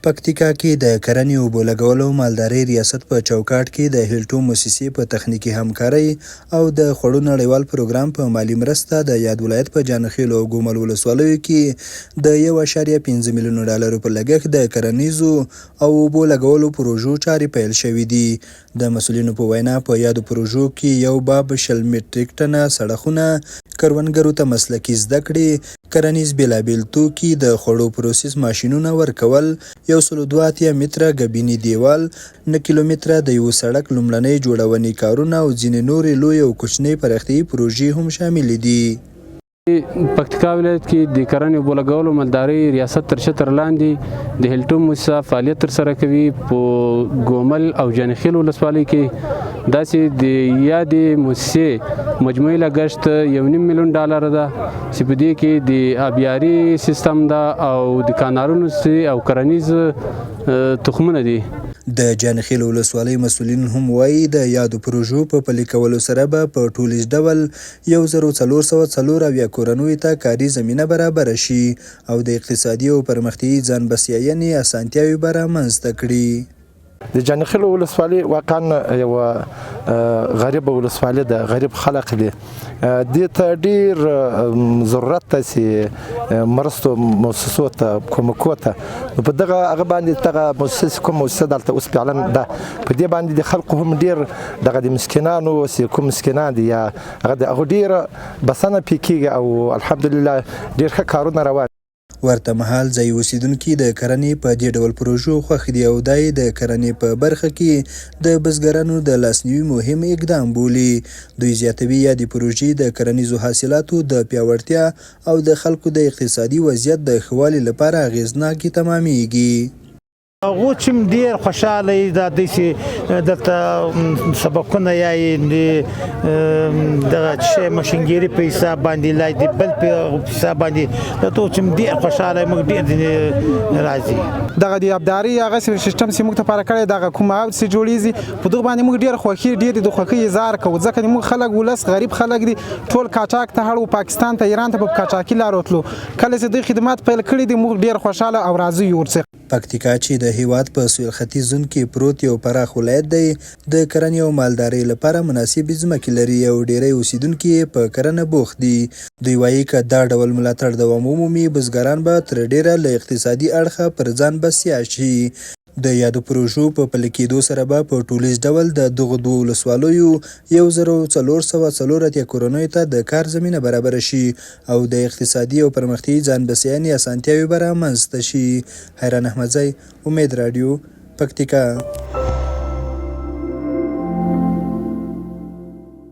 پکتیکا کې د کرنې، اوبولګولو او مالدارۍ ریاست په چوکاټ کې د هیلټو موسسې په تخنیکي همکارۍ او د خوړو نړیوال پروګرام په مالي مرسته د یاد ولایت په جانخېلو او ګومل ولسوالیو کې د 1.5 میلیون ډالرو په لګښت د کرنیزو او اوبو لګولو پروژو چارې پیل شوې دي. د مسؤلینو په وینا، په یادو پروژو کې یو باب 20 مټریک ټنه سړه خونه، کروندګرو ته مسلکي زده کړې، کرنیز بېلابېل توکي، د خوړو پروسس ماشینونه ورکول، 182 متره ګبیني دیوال، 9 کیلومتره د یوه سړک لومړنۍ جوړونې کارونه او ځینې نورې لویې او کوچنۍ پراختیايي پروژې هم شاملې دي. پکتیکا ولایت کې د کرنې، اوبولګولو، مالدارۍ ریاست تر چتر لاندې د هلټو موسسه فعالیت تر سره کوي. په ګومل او جانخیل ولسوالۍ کې داسې د یادې موسسې مجموعي لګښت 1.5 میلیون ډالر ده چې په دې کې د ابیاري سیستم ده او د کانالونو او کرنیز تخمونه دي. د جانخیل ولسوالۍ مسؤلین هم وايي، د یادو پروژو په پلي کولو سره به په ټولیز ډول 1474 کورنیو ته کاري زمینه برابره شي او د اقتصادي او پرمختیايي ځان بسیاینې اسانتیاوې به رامنځته کړي. د جانخیل ولسوالي واقعا یو غریب ولسوالي ده، غریب خلک دي. دې ته ډیر ضرورت ته چې مرستو موسسو ته، کومکو ته. په دغه هغه باندې دغه موسسه، کوم موسسه دلته اوس فعلا ده، په دې باندې د خلکو هم ډیر دغه د مسکینانو چې کوم مسکینان دي یا هغه د هغه ډیر بسنه پکېږي او الحمدلله ډیر ښه کارونه روان. ورته مهال ځايي اوسېدونکي د کرنې په دې ډول پروژو خوښ دي او دا یې د کرنې په برخه کې د بزګرانو د لاسنیوي مهم اقدام بولي. دوی زیاتوي، یادې پروژې د کرنیزو حاصلاتو د پیاوړتیا او د خلکو د اقتصادي وضعیت د ښه والي لپاره اغېزناکې تمامېږي. هغه چې ډیر خوشاله دي، د دې چې دلته سبقونه یا دغه چې ماشینګيري په حساب باندې لای دی، بل په حساب باندې د ته چې ډیر خوشاله، موږ ډیر راضي. دغه د ابداري هغه سیستم چې موږ ته پاره کړی، دغه کوم او چې جوړیږي، په دغه باندې موږ ډیر خوښي، ډیر د خوښي اظهار کوو، ځکه موږ خلک ولس غریب خلک دي، ټول قاچاق ته هړو، پاکستان ته، ایران ته په قاچاقي لارو تلو. کله چې د خدمات پیل کړی دي، موږ ډیر خوشاله او راضي یو ورڅخه. پکتیکا چې د هېواد په سویل ختیځ زون کې پروت یو پراخ ولایت دی، د کرنې او مالدارۍ لپاره مناسبې ځمکې لري او ډېری اوسېدونکي یې په کرنه بوخت دي. دوی وايي، که دا ډول ملاتړ دوام ومومي، بزګران به تر ډېره له اقتصادي اړخه پر ځان بسیا شي. د یادو پروژو په پلي کېدو سره به په ټولیز ډول د دغو دوو ولسوالیو 1484 کورنیو ته د کار زمینه برابره شي او د اقتصادي او پرمختیايي ځان بسیاینې اسانتیاوې به رامنځته شي. حیران احمدزی، امید راډیو، پکتیکا.